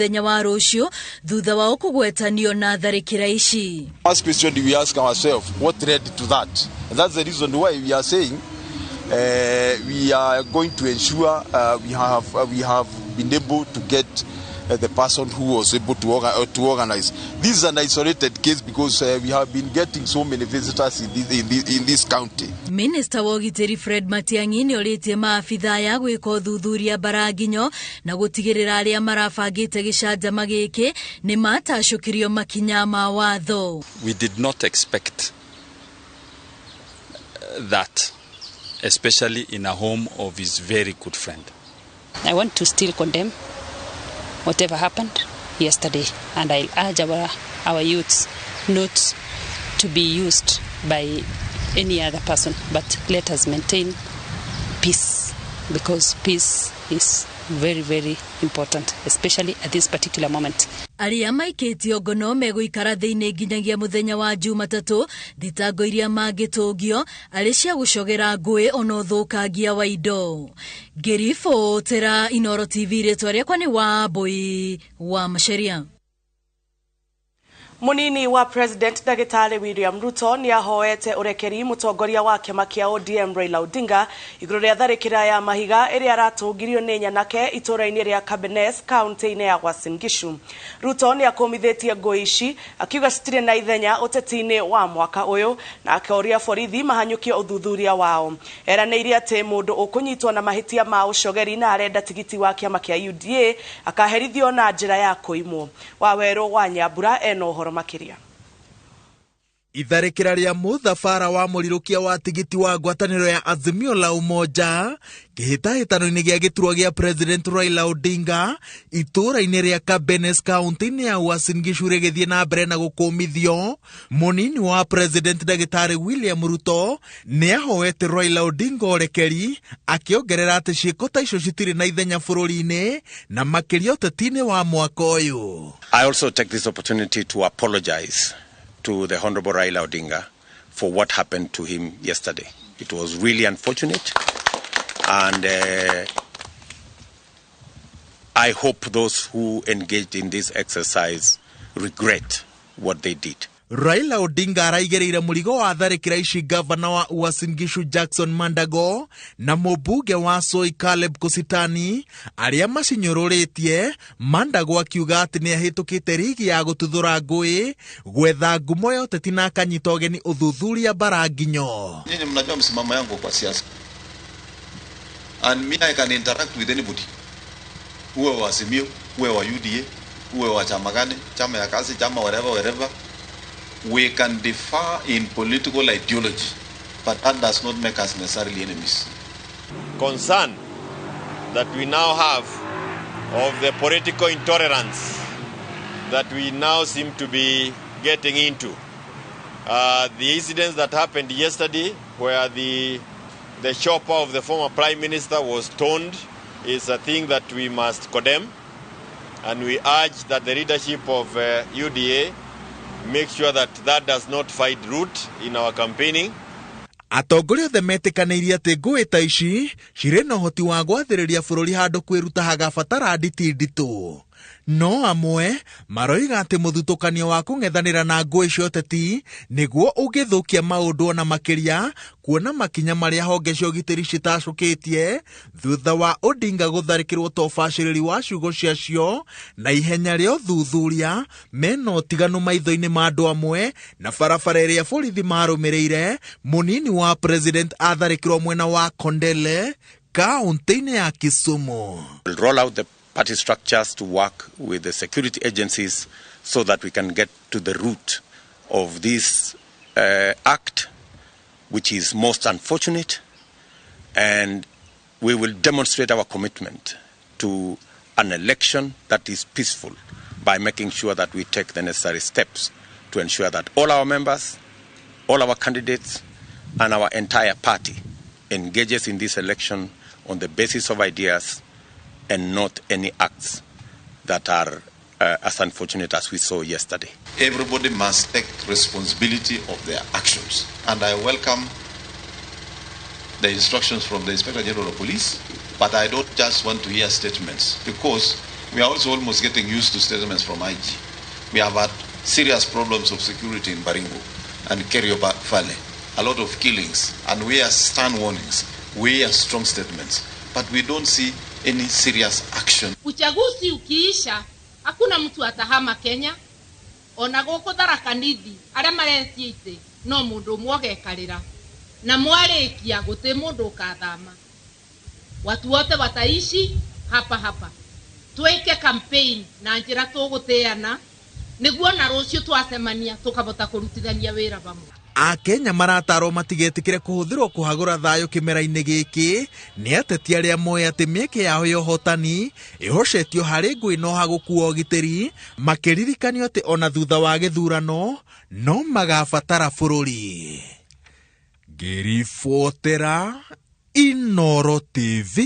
Mũthenya wa rũciũ thutha wao kũgwetanio na tharĩkĩra ici. First question we ask ourselves, what led to that? And that's the reason why we are saying we are going to ensure we have been able to get the person who was able to organize. This is an isolated case because we have been getting so many visitors in this county. Minista wa ũgitĩri Fred Matiang'i nĩ orĩtie maabitha aya gwĩka ũthuthuria mbaranginyo na gũtigĩrĩra arĩa marabangĩte gĩcanjama gĩkĩ nĩ matacũkĩrio makinya ma watho. We did not expect that, especially in a home of his very good friend. I want to still condemn whatever happened yesterday, and I urge our youths not to be used by any other person, but let us maintain peace, because peace is very, very important, especially at this particular moment. Arĩa maikĩtio ngono megũikara thĩinĩ nginyagia mũthenya wa Jumatatũ, thitango iria mangĩtũngio arĩ cia gũcogera ngũĩ ona ũthũkangia wa indo. Ngĩribotera Inooro TV, rĩtwa rĩakwa nĩ Wambui wa Macharia. Munini wa President Ndagĩtarĩ William Ruto nĩ ahoete ũrekeri mũtongoria wa kĩama kĩa ODM Raila Odinga igũrũ rĩa tharĩkĩra ya mahiga ĩrĩa aratũngirio nĩ nyanake itũũra-inĩ rĩa Kabenes, kaunti-inĩ ya Uasin Gishu. Ruto nĩ akũmithĩtie ngũĩ ici akiuga citirĩ na ithenya ũteti-inĩ wa mwaka ũyũ na akoria borithi mahanyũkie ũthuthuria wao. Eranĩire atĩ mũndũ ũkũnyitwo na mahĩtia ma ũcogeri na arenda tigiti wa kĩama kĩa UDA akaherithio na njĩra ya kũimwo. Wawerũ wa Nyambura ena ũhoro makĩria. Itharĩkĩra rĩa mũthabara wa mũrirũkia wa tigiti wa ngwatanĩro ya Azimio la Umoja kĩhĩtahĩtano-inĩ gĩa gĩturwa gĩa President Raila Odinga itũũra-inĩ rĩa Kabenes, kaunti-inĩ ya Uasin Gishu rĩgĩthiĩ na mbere na gũkũmithio, mũnini wa President Ndagĩtarĩ William Ruto nĩ ahoete Raila Odinga ũrekeri, akĩongerera atĩ ciĩko ta icio citirĩ na ithenya bũrũri-inĩ na makĩria ũteti-inĩ wa mwaka ũyũ. I also take this opportunity to apologize to the Honorable Raila Odinga for what happened to him yesterday. It was really unfortunate, and I hope those who engaged in this exercise regret what they did. Raila Odinga araigĩrĩire mũrigo wa tharĩkĩra ici gavana wa Uasin Gishu Jackson Mandago na mũmbunge wa Soy Caleb Kositany arĩa macinyũrũrĩtie. Mandago akiuga atĩ nĩ ahĩtũkĩte rigi ya gũtuthũra ngũĩ gwetha ngumo ya ũteti na akanyita ũgeni ũthuthuria mbaranginyo. Nyinyi mnajua msimamo yangu kwa siasa. And me, I can interact with anybody. Uwe wa Azimio, uwe wa UDA, uwe wa chama gani, chama ya kazi, chama whatever, whatever. We can differ in political ideology, but that does not make us necessarily enemies. Concern that we now have of the political intolerance that we now seem to be getting into. The incidents that happened yesterday, where the chopper of the former prime minister was stoned, is a thing that we must condemn. And we urge that the leadership of UDA make sure that that does not find root in our campaigning. Atongoria othe metĩkanĩirie atĩ ngũĩ ta ici cirĩ na ũhoti wa gwathĩrĩria bũrũri handũ kwĩruta hagabatara nditi nditũ, no amwe maroiga atĩ mũthutũkanio wa kũng'ethanĩra na ngũĩ cia ũteti nĩguo ũngĩthũkia maũndũ ona makĩria, kuona makinya marĩa honge cia ũgitĩri citacũkĩtie thutha wa Odinga gũtharĩkĩrwo ta ũbacĩrĩri wa ciugo ciacio na ihenya rĩa ũthuthuria mena ũtiganu maitho-inĩ ma andũ amwe na barabara ĩrĩa borithi marũmĩrĩire mũnini wa president atharĩkĩrwo mwena wa Kondele, kaunti-inĩ ya Kisumu. We'll roll out the party structures to work with the security agencies so that we can get to the root of this act, which is most unfortunate, and we will demonstrate our commitment to an election that is peaceful by making sure that we take the necessary steps to ensure that all our members, all our candidates, and our entire party engages in this election on the basis of ideas and not any acts that are as unfortunate as we saw yesterday. Everybody must take responsibility of their actions. And I welcome the instructions from the Inspector General of Police, but I don't just want to hear statements because We are also almost getting used to statements from IG. We have had serious problems of security in Baringo and Kerio Valley, a lot of killings, and we are stern warnings, we are strong statements, but we don't see any serious action. Uchaguzi ukiisha, hakuna mtu atahama Kenya, ona gũkũ Tharaka Nithi arĩa maretie itĩ no mũndũ ũmwe ũgekarĩra, na mwarĩkia gũtĩ mũndũ ũkathama. Watu wote wataishi hapa hapa. Twĩke campaign na njĩra tũgũtĩana nĩguo na rũciũ twacemania tũkabota kũrutithania wĩra vamwe. Akenya maratarwo matigetĩkĩre kũhũthĩrwo kũhagũra thayũ kĩmera-inĩ gĩkĩ nĩ ateti arĩa moĩ atĩ mĩeke yao ya ũhotani ĩhocetio harĩ ngũĩ no hagũkua ũgitĩri, makĩririkanio atĩ ona thutha wa gĩthurano no magabatara bũrũri. Ngĩribotera Inooro TV,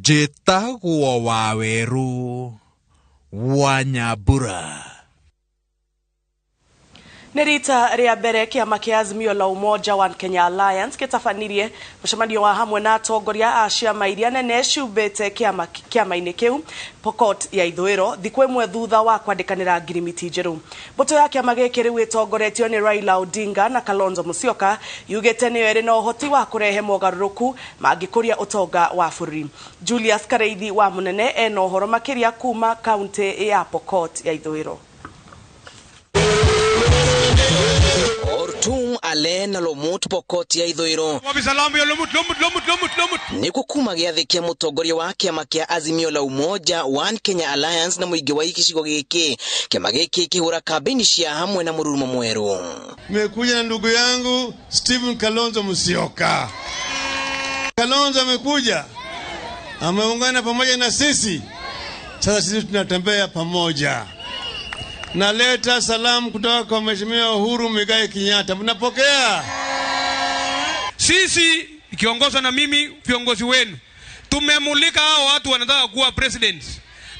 njĩtagwo Wawerũ wa Nyambura. Nĩ rita rĩa mbere kĩama kĩa Azimio la Umoja One Kenya Alliance gĩtabanirie mũcemanio wa hamwe na atongoria a ciama iria nene ciumbĩte kĩama-inĩ kĩu Pokot ya ithũĩro thikũ ĩmwe thutha wa kwandĩkanĩra ngirimiti njerũ. Mbũtũ ya kĩama gĩkĩ rĩu ĩtongoretio nĩ Raila Odinga na Kalonzo Musyoka yugĩte nĩyo ĩrĩ na ũhoti wa kũrehe mogarũrũku mangĩkũria ũtonga wa bũrũri. Julius Kareithi wa Mũnene ena ũhoro makĩria kuma kaunti ya Pokot ya ithũĩro. Ortum ale na Lomut Pokot ya ithũĩro nĩkuo kuma gĩathĩ kĩa mũtongoria wa kĩama kĩa Azimio la Umoja One Kenya Alliance na mũingĩ wa gĩcigo gĩkĩ. Kĩama gĩkĩ kĩhũra kambĩini cia hamwe na mũrurumo mwerũ. Nimekuja na ndugu yangu Stephen Kalonzo Musyoka. Kalonzo amekuja, ameungana pamoja na sisi. Sasa sisi tunatembea pamoja. Naleta salamu kutoka kwa Mheshimiwa Uhuru Muigai Kenyatta. Mnapokea? Sisi ikiongozwa na mimi viongozi wenu tumemulika hao watu wanataka kuwa president,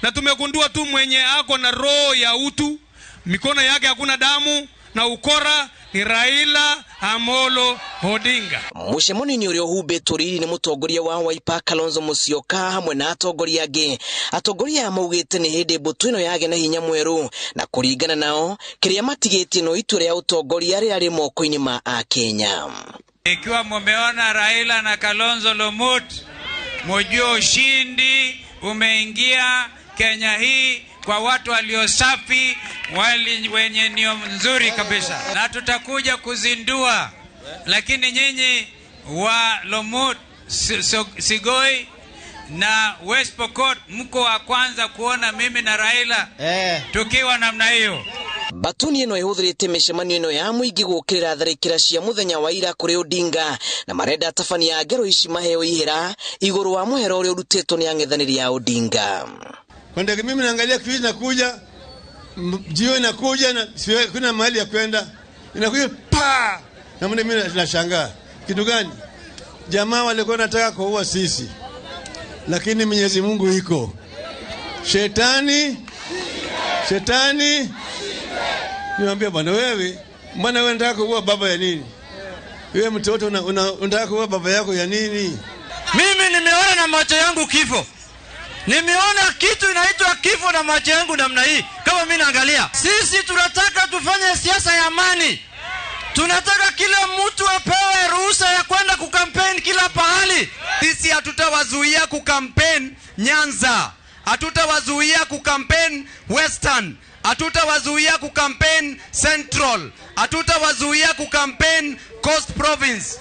na tumegundua tu mwenye ako na roho ya utu, mikono yake hakuna damu na ukora ni Raila Amolo Odinga. Mũcemanio-inĩ ũrĩa ũhumbĩtwo riri nĩ mũtongoria wa Wiper Kalonzo Musyoka hamwe na atongoria angĩ. Atongoria aya maugĩte nĩ hĩndĩ mbũtũ ĩno yagĩa na hinya mwerũ, na kũringana nao kĩrĩa matigĩtie no itua rĩa ũtongoria rĩrĩa rĩ moko-inĩ ma Akenya. Ikiwa mumeona Raila na Kalonzo Lumut, mujue ushindi umeingia Kenya hii kwa watu walio safi, wali wenye nia nzuri kabisa, na tutakuja kuzindua. Lakini nyinyi wa Lumut, Sigoi na West Pokot mko wa kwanza kuona mimi na Raila tukiwa namna hiyo. Batuni ĩno ĩhũthĩrĩte mĩcemanio ĩno ya mũingĩ gũũkĩrĩra tharĩkĩra cia mũthenya wa ira kũrĩ Odinga, na marenda atabania a ngero ici maheo ihera igũrũ wa mũhero ũrĩa ũrutĩtwo nĩ ang'ethanĩri a Odinga. Kwa ndege mimi naangalia kitu inakuja, jiwe inakuja na kuna mahali ya kwenda. Inakuja pa! Na mimi nashangaa. Kitu gani? Jamaa walikuwa wanataka kuua sisi. Lakini Mwenyezi Mungu iko. Shetani, shetani. Niambia bwana wewe, mbona wewe unataka kuua baba ya nini? Wewe mtoto unataka kuua baba yako ya nini? Mimi nimeona na macho yangu kifo. Nimeona kitu inaitwa kifo na macho yangu namna hii. Kama mimi naangalia. Sisi tunataka tufanye siasa ya amani. Tunataka kila mtu apewe ruhusa ya kwenda kukampeni kila pahali. Sisi hatutawazuia kukampeni Nyanza. Hatutawazuia kukampeni Western. Hatutawazuia kukampeni Central. Hatutawazuia kukampeni Coast Province.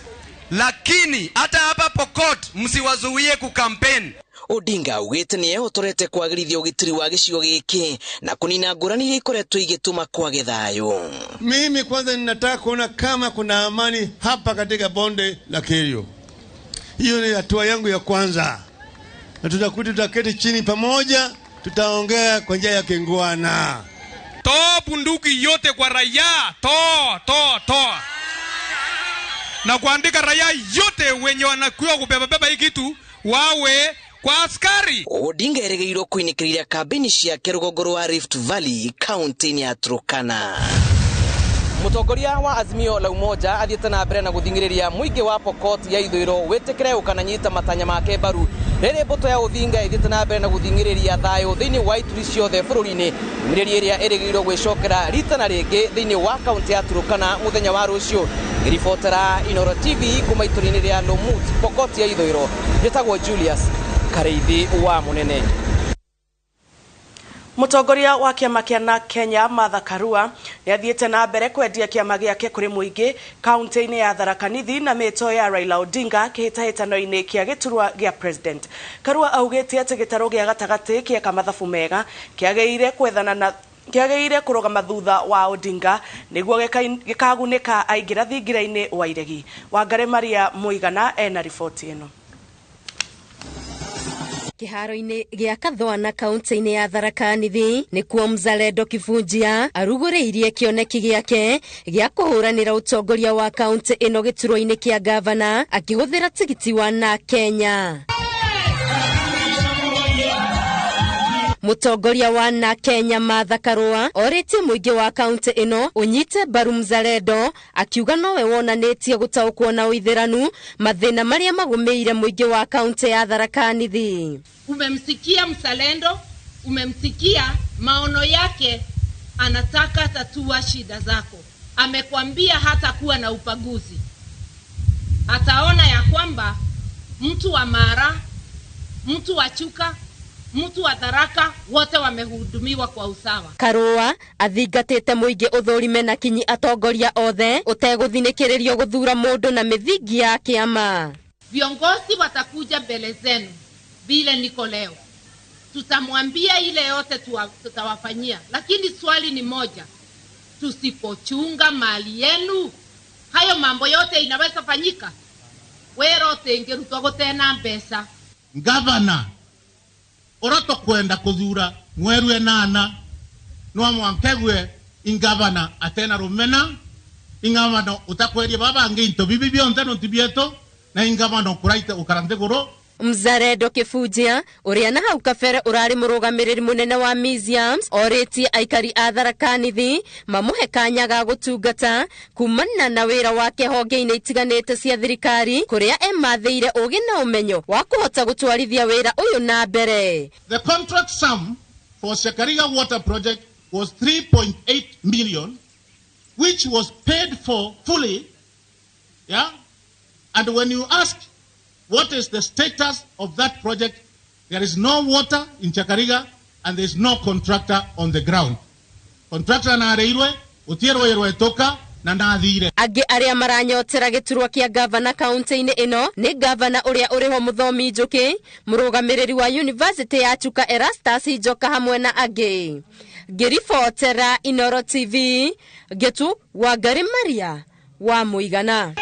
Lakini hata hapa Pokot msiwazuie kukampeni. Odinga augĩte nĩ ehotorete kwagĩrithia ũgitĩri wa gĩcigo gĩkĩ na kũnina ngũrani iria ikoretwo igĩtũma kwage thayũ. Mimi kwanza ninataka kuona kama kuna amani hapa katika bonde la Kerio. Hiyo ni hatua yangu ya kwanza. Na tutakuja tutaketi chini pamoja, tutaongea kwa njia ya kingwana. Toa bunduki yote kwa raia, toa, toa, toa. Na kuandika raia yote wenye wanakuwa kubeba beba hii kitu wawe kwa askari. Odinga erĩgĩrĩirwo kũinĩkĩrĩria kambĩini ciake rũgongo rwa Rift Valley kaunti-inĩ ya Turkana. Mutongoria wa Azimio la Umoja athiĩte na mbere na gũthing'ĩrĩria mũingĩ wa Pokot ya ithũĩro wĩtĩkĩre ũkananyita matanya make mbaru rĩrĩ mbũtũ ya Odinga ĩthiĩte na mbere na gũthing'ĩrĩria thayũ thĩinĩ wa ituri ciothe bũrũri-inĩ. Ndũmĩrĩri ĩrĩa ĩrĩgĩrĩirwo gwĩcokera rita na rĩngĩ thĩinĩ wa kaunti ya Turkana mũthenya wa rũciũ. Ngĩribotera Inooro TV kuma itũra-inĩ rĩa Lumut, Pokot ya ithũĩro, njĩtagwo Julius Kareithi wa Mũnene. Mũtongoria wa kĩama kĩa NARC Kenya Martha Karua nĩ athiĩte na mbere kwendia kĩama gĩake kũrĩ mũingĩ kaunti-inĩ ya Tharaka Nithi na mĩto ya Raila Odinga kĩhĩtahĩtano-inĩ kĩa gĩturwa gĩa president. Karua augĩte atĩ gĩtarũ gĩa gatagatĩ kĩeka mathabu mega kĩagĩrĩire kwethana na kĩagĩrĩire kũrũgama thutha wa Odinga nĩguo gĩkagunĩka aingĩra thingira-inĩ wa iregi. Wangari Maria Mũigana ena riboti ĩno. Kĩharo-inĩ gĩa Kathwana kaunti-inĩ ya Tharaka Nithi nĩkuo Mzalendo Kibunjia arugũrĩirie kĩoneki gĩake gĩa kũhũranĩra ũtongoria wa kaunti ĩno gĩturwa-inĩ kĩa gavana akĩhũthĩra tigiti wa NARC Kenya. Mũtongoria wa NARC Kenya Martha Karua orĩtie mũingĩ wa kaunti ĩno ũnyite mbaru Mzalendo akiuga nowe wonanĩtie gũtaũkwo na ũithĩranu mathĩna marĩa magũmĩire mũingĩ wa kaunti ya Tharaka Nithi. Umemsikia Mzalendo, umemsikia maono yake, anataka tatua shida zako. Amekwambia hata kuwa na upaguzi. Ataona ya kwamba mtu wa Mara, mtu wa Chuka, mtu wa Tharaka wote wamehudumiwa kwa usawa. Karua athingatĩte mũingĩ ũthũrime na kinyi atongoria othe ũtegũthinĩkĩrĩrio gũthura mũndũ na mĩthingi ya kĩama. Viongozi watakuja mbele zenu vile niko leo, tutamwambia ile yote tutawafanyia, lakini swali ni moja: tusipochunga mali yenu, hayo mambo yote inaweza fanyika? Wero tengerutwa gutena mbeca. Gavana urato kwenda kuthura mweru enana no mwankegwe ingavana atena rumena ingavana utakweria baba nginto bibi bionte no tibieto na ingavana kuraite ukarante goro. Mzalendo Kibunjia ũrĩa na hau kabere ũrarĩ mũrũgamĩrĩri mũnene wa museums orĩtie aikari a Tharaka Nithi mamũhe kanya ga gũtungata kumana na wĩra wake honge-inĩ itiganĩte cia thirikari kũrĩa emathĩire ũgĩ na ũmenyo wa kũhota gũtwarithia wĩra ũyũ na mbere. The contract sum for Shakariga water project was 3.8 million, which was paid for fully. Yeah? And when you ask what is the status of that project, there is no water in Chakariga and there is no contractor on the ground. Contractor na areirwe, utierwe irwe toka na nathire. Angĩ arĩa maranyotera gĩturwa kĩa gavana kaunti-inĩ ĩno nĩ gavana ũrĩa ũrĩho Mũthomi Njũkĩ, mũrũgamĩrĩri wa University ya Chuka Erastus Njoka hamwe na angĩ. Ngĩribotera Inooro TV, Ngĩtu Wangari Maria wa Mũigana.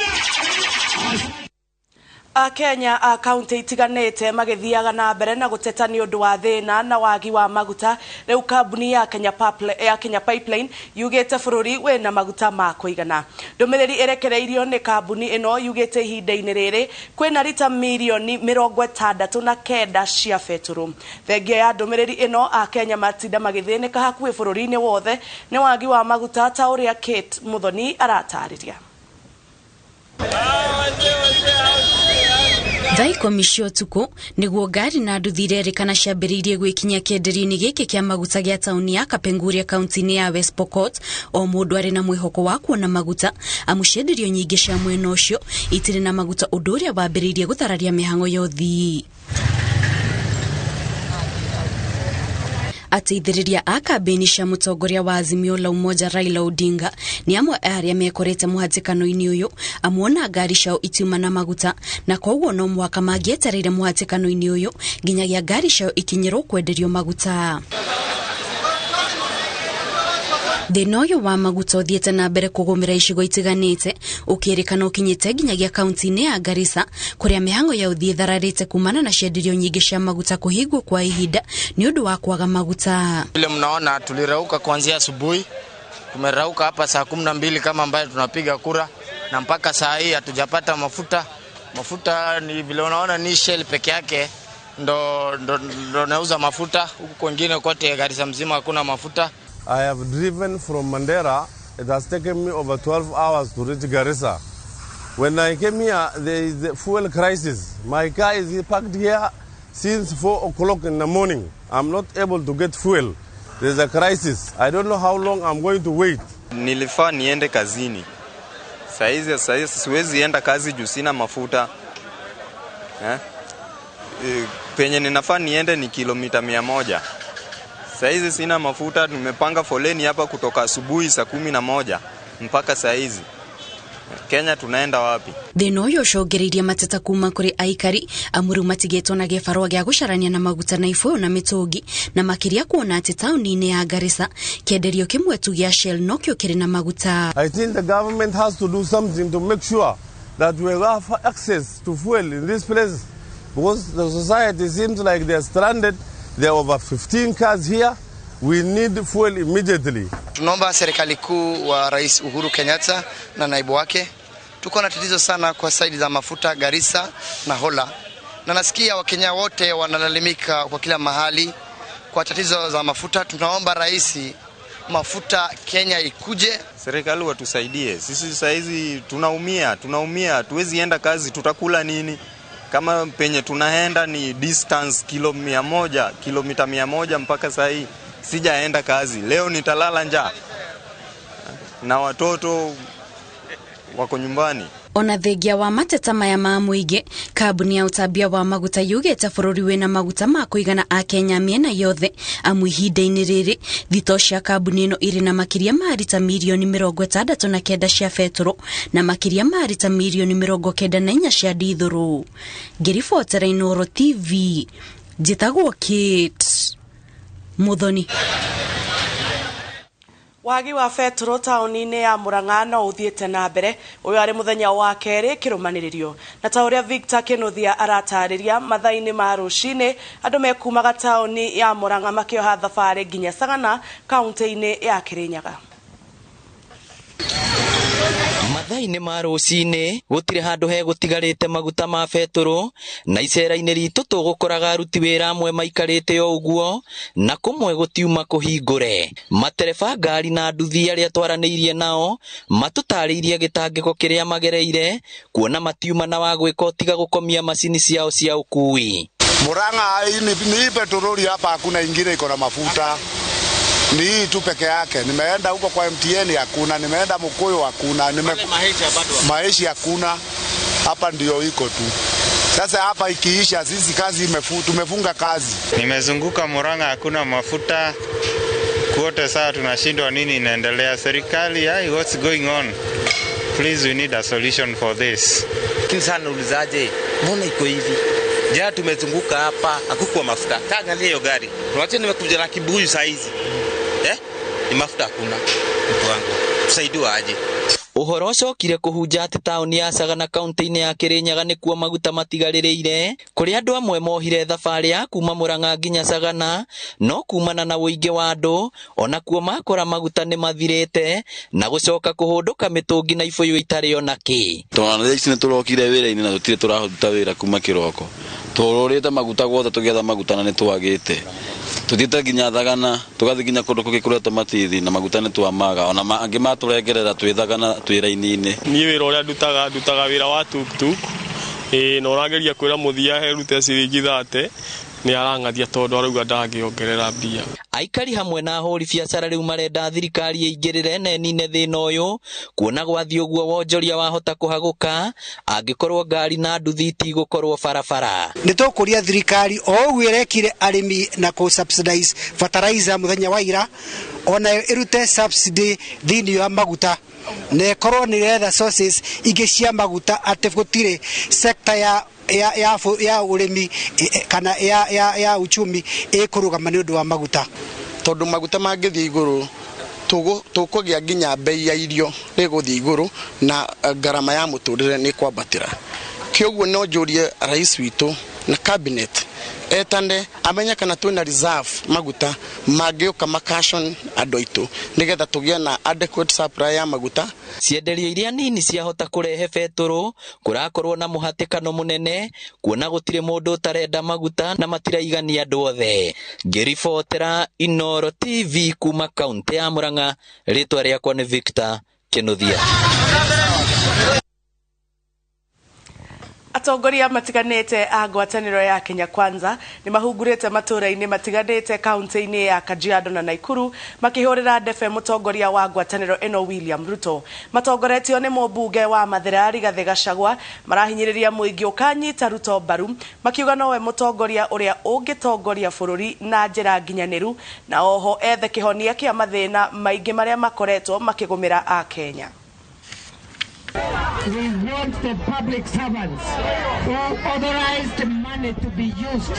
Akenya a kaunti itiganĩte magĩthiaga na mbere na gũteta nĩ ũndũ wa thĩna na wagi wa maguta. Rĩu kambuni ya Kenya Pipeline yugĩte bũrũri wĩna maguta ma kũigana. Ndũmĩrĩri ĩrekereirio nĩ kambuni ĩno yugĩte ihinda-inĩ rĩrĩ kwĩna rita mirioni 69 cia betũrũ. Thengia ya ndũmĩrĩri ĩno, Akenya matinda magĩthĩnĩka hakuhĩ bũrũri-inĩ wothe nĩ wagi wa maguta ta ũrĩa Kate Muthoni aratarĩria. Thaa 10 cia ũtukũ nĩguo ngari na nduthi irerĩkana ciambĩrĩirie gwĩkinyia kĩenderio-inĩ gĩkĩ kĩa maguta gĩa taũni ya Kapenguria kaunti-inĩ ya West Pokot. O mũndũ arĩ na mwĩhoko wa kuona maguta amu cienderio nyingĩ cia mwena ũcio itirĩ na maguta, ũndũ ũrĩa wambĩrĩirie gũthararia mĩhang'o ya ũthii. Ateithĩrĩria a kambĩini cia mũtongoria wa Azimio la Umoja Raila Odinga nĩ amwe a arĩa mekorete mũhatĩkano-inĩ ũyũ, amuona ngari ciao itiuma na maguta na koguo no mũhaka mangĩetereire mũhatĩkano-inĩ ũyũ nginyagia ngari ciao ikinyĩrwo kwenderio maguta. Thĩna ũyũ wa maguta ũthiĩte na mbere kũgũmĩra icigo itiganĩte ũkĩrĩkana ũkinyĩte nginyagia kaunti-inĩ ya Garissa kũrĩa mĩhang'o ya ũthiĩ ĩthararĩte kumana na cienderio nyingĩ cia maguta kũhingwo kwa ihinda nĩ ũndũ wa kwaga maguta. Vile mnaona tulirauka kuanzia asubuhi, tumerauka hapa saa 12 kama ambayo tunapiga kura na mpaka saa hii hatujapata mafuta. Mafuta ni vile unaona ni Shell peke yake ndo nauza mafuta, huku kwingine kote Garissa mzima hakuna mafuta. I have driven from Mandera It has taken me over 12 hours to reach Garissa. When I came here, there is a fuel crisis. My car is parked here since 4 o'clock in the morning. I'm not able to get fuel. There's a crisis. I don't know how long I'm going to wait. Nilifaa niende kazini. Saizi siwezi enda kazi juu sina mafuta. Penye ninafaa niende ni kilomita 100. Saizi sina mafuta, tumepanga foleni hapa kutoka asubuhi saa 11 mpaka saizi. Kenya tunaenda wapi? Thina uyu ucũngĩrĩirie mateta kuma kũrĩ aikari amuru matigĩtwo na gĩbarũa gĩa gũcarania na maguta na ibũyũ na mĩtũngi, na makĩria kuona atĩ taũni-inĩ ya Garissa kĩenderio kĩmwe tu gĩa Shell nokĩo kĩrĩ na maguta. I think the government has to do something to make sure that we have access to fuel in this place, because the society seems like they are stranded. There are over 15 cars here. We need fuel immediately. Tunaomba serikali kuu wa Rais Uhuru Kenyatta na naibu wake. Tuko na tatizo sana kwa saidi za mafuta Garissa na Hola. Na nasikia Wakenya wote wanalalamika kwa kila mahali kwa tatizo za mafuta. Tunaomba rais mafuta Kenya ikuje. Serikali watusaidie. Sisi saizi tunaumia, tuwezi enda kazi, tutakula nini? Kama penye tunaenda ni distance kilomita 100 mpaka saa hii sijaenda kazi. Leo nitalala njaa na watoto wako nyumbani. Ona thengia wa mateta maya ma mũingĩ, kambuni ya ũtambia wa maguta yugĩte bũrũri wĩna maguta ma kũigana Akenya mĩena yothe, amu ihinda-inĩ rĩrĩ thitoo cia kambuni ĩno irĩ na makĩria ma rita mirioni 69 cia betũrũ na makĩria ma rita mirioni 94 cia ndithũrũ. Ngĩribotera Inooro TV, njĩtagwo Kate Muthoni. Wagi wa betũrũ taũni-inĩ ya Murang'a no ũthiĩte na mbere. Ũyũ arĩ mũthenya wa kerĩ kĩrũmanĩrĩrio, na ta ũrĩa Victor Kinuthia aratarĩria, mathaa-inĩ ma rũcinĩ andũ mekumaga taũni ya Murang'a makĩoha thabarĩ nginya Sagana kaunti-inĩ ya Kirinyaga. Mathaa-inĩ ma rũcinĩ gũtirĩ handũ hegũtigarĩte maguta ma betũrũ, na icera-inĩ ritũ tũgũkoraga aruti wĩra amwe maikarĩte o ũguo na kũmwe gũtiuma kũhingũre. Matereba ngari na nduthi arĩa twaranĩirie nao matũtarĩirie gĩtangĩko kĩrĩa magereire kuona matiuma na wa gwĩka tiga gũkomia macini ciao cia ũkui. Murang'a ni petroli hapa, hakuna ingine iko na mafuta. Ni hii tu peke yake. Nimeenda huko kwa MTN hakuna, nimeenda Mukuyu hakuna, Maheshi hakuna. Hapa ndio iko tu. Sasa hapa ikiisha sisi kazi tumefunga kazi. Nimezunguka Murang'a hakuna mafuta. Kote saa tunashindwa nini inaendelea. Serikali, what's going on? Please, we need a solution for this. Sana ulizaje? Mbona iko hivi? Jana tumezunguka hapa hakukuwa mafuta. Angalia hiyo gari. Tunache nimekuja na kibuyu saa hizi. Ni mafuta hakuna. Mtu wangu, tusaidiwe aje? Ũhoro ũcokire kũhunja atĩ taũni ya Sagana kaunti-inĩ ya Kirinyaga nĩkuo maguta matigarĩrĩire, kũrĩa andũ amwe mohire thabarĩ ya kuma Murang'a nginya Sagana, no kumana na ũingĩ wa andũ onakuo makora maguta nĩ mathirĩte na gũcoka kũhũndũka mĩtũngi na ibũyũ itarĩ ona kĩ. Tondũ ici nĩ tũrokire wĩra-inĩ na tũtirĩ tũraruta wĩra kuma kĩroko, tũrũrĩte maguta guothe tũgĩetha maguta na nĩ twagĩte. Tuthiĩte nginya Thagana, tũgathiĩ nginya kũndũ kũngĩ kũrĩa tũmatithi na maguta nĩ twamaga, ona angĩ matũrengerera twĩ Thagana twĩ raini-inĩ. Niĩ wĩra ũrĩa ndutaga wĩra wa tuktuk, na ũrageria kwĩra mũthia erute ciringi 30 nĩ arang'athia tondũ arauga ndangĩongerera mbia. Aikari hamwe na ahũri biacara rĩu marenda thirikari ĩingĩrĩre na ĩnine thĩna ũyũ, kuona gwathiĩ ũguo wonjoria wahota kũhagũka angĩkorwo ngari na nduthi itigũkorwo barabara. Nĩ tũkũria thirikari o ũguo ĩrekire arĩmi na kũ subsidize fertilizer mũthenya wa ira, ona ĩrute subsidy thĩinĩ wa maguta na ĩkorwo nĩ ĩretha sources ingĩ cia maguta atĩ gũtirĩ sector ya ũrĩmi kana ya uchumi ĩkũrũgama nĩ ũndũ wa maguta. Tondũ maguta mangĩthiĩ igũrũ tũkũgĩa nginya bei ya irio ĩgũthiĩ igũrũ na ngarama ya mũtũrĩre nĩ kwambatĩra. Kĩoguo no njũrie rais witũ na cabinet Etande amenye kana twina reserve maguta mangĩũka makashon andũ aitũ nĩgetha tũgĩe na adequate supply ya maguta. Cienderio iria nini ciahota kũrehe betũrũ kũrakorwo na mũhatĩkano mũnene kuona gũtirĩ mũndũ ũtarenda maguta na matiraigania andũ othe. Ngĩribotera Inooro TV kuma kaunti ya Murang'a, rĩtwa rĩakwa nĩ Victor Kinuthia. Atongoria matiganĩte a ngwatanĩro ya Kenya Kwanza nĩ mahungurĩte matũũra-inĩ matiganĩte kaunti-inĩ ya Kajiado na Nakuru makĩhũrĩra ndebe mũtongoria wa ngwatanĩro ĩno William Ruto. Matongoretio nĩ mũmbunge wa Mathira Rigathĩ Gachagua marahinyĩrĩria mũingĩ ũkanyita Ruto mbaru makiuga nowe mũtongoria ũrĩa ũngĩtongoria bũrũri na njĩra nginyanĩru na oho ethe kĩhonia kĩa mathĩna maingĩ marĩa makoretwo makĩgũmĩra Akenya. We want the public servants who authorized money to be used,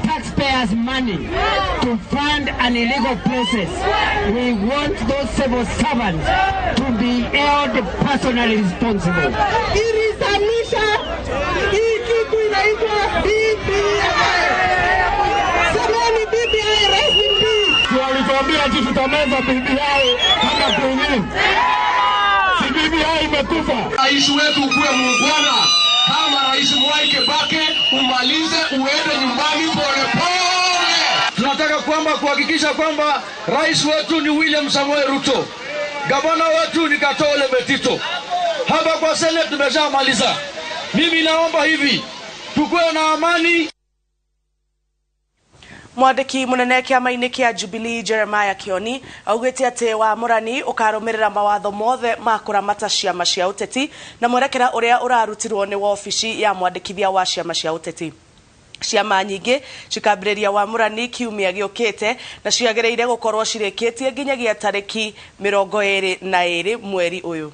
taxpayers' money, to fund an illegal process. We want those civil servants to be held personally responsible. Ilizamisha hii kitu inaitwa BBI. Semeni BBI, rest in peace. Walituambia ati tutameza BBI kama kwingine. BBI imekufa. Rais wetu ukuwe muungwana kama Rais Mwai Kibaki, umalize uende nyumbani pole pole. Tunataka kwamba kuhakikisha kwamba rais wetu ni William Samoei Ruto, gavana wetu ni Katole Metito. Hapa kwa Senate tumeshamaliza. Mimi naomba hivi tukuwe na amani. Mwandĩki mũnene kĩama-inĩ kĩa Jubilee Jeremiah Kioni augĩte atĩ wamũrani ũkarũmĩrĩra mawatho mothe ma kũramata ciama cia ũteti na mwerekera ũrĩa ũrarutirwo nĩ wobici ya mwandĩkithia wa ciama cia ũteti. Ciama nyingĩ cikambĩrĩria wamũrani kiumia gĩũkĩte na ciagĩrĩire gũkorwo cirĩkĩtie nginyagia tarĩki 22 mweri ũyũ.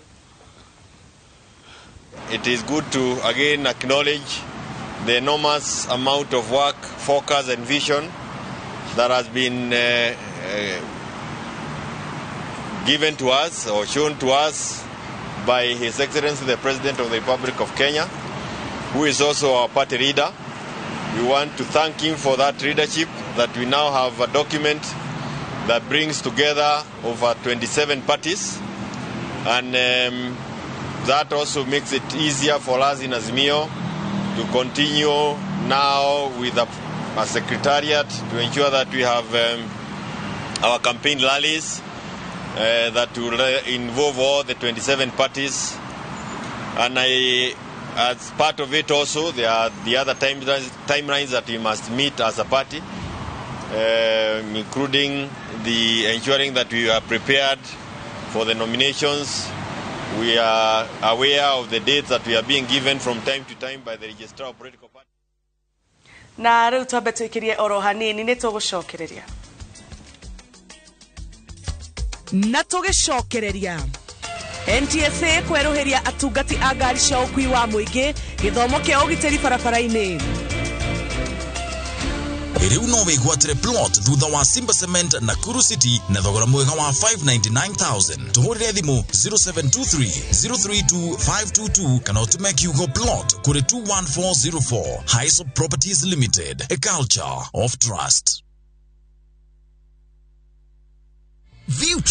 It is good to again acknowledge the enormous amount of work, focus and vision that has been given to us or shown to us by His Excellency the President of the Republic of Kenya, who is also our party leader. We want to thank him for that leadership, that we now have a document that brings together over 27 parties, and that also makes it easier for us in Azimio to continue now with a secretariat to ensure that we have our campaign rallies that will involve all the 27 parties. And as part of it also, there are the other timelines that we must meet as a party, including the ensuring that we are prepared for the nominations. We are aware of the dates that we are being given from time to time by the Registrar of Political Parties. Na rĩu twambe twĩkĩrie oro hanini nĩ tũgũcokereria. Na tũgĩcokereria NTSA kwerũhĩria atungati a ngari cia ũkui wa mũingĩ gĩthomo kĩa ũgitĩri barabara-inĩ. Rĩu no wĩgwatĩre plot thutha wa Simba Cement Nakuru City na thogora mwega wa 599,000. Tũhũrĩre thimũ 0723 032 522 kana ũtũme kiugo plot kũrĩ 21404. Highsop Properties Limited, a culture of trust.